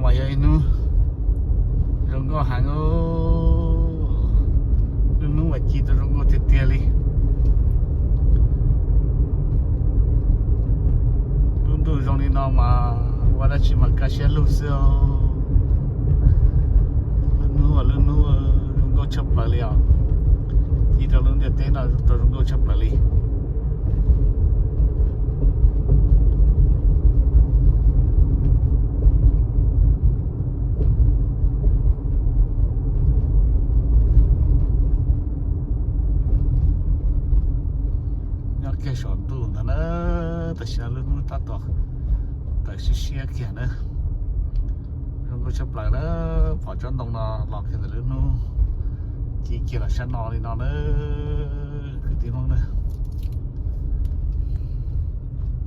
Mas yog ib hnub zoo nkauj heev, lub hnub mas ci tau zoo nkauj tiag tiag li. Lub ntuj zoo li no mas ua dab tsi mas kaj siab lug xwb. Lub hnub mas lub hnub zoo nkauj tshaj plaws li os. Ci rau lub ntiaj teb no tau zoo nkauj tshaj plaws li. Nyob kiag saum ntuj ntawd na, tam sim no lub hnub tab tom tawm siab siab kiag na. Zoo nkauj tshaj plaws na, pom tsob ntoo no los kiag ntawm lub hnub ci kiag los sab no li no na, kwv tij Hmoob na.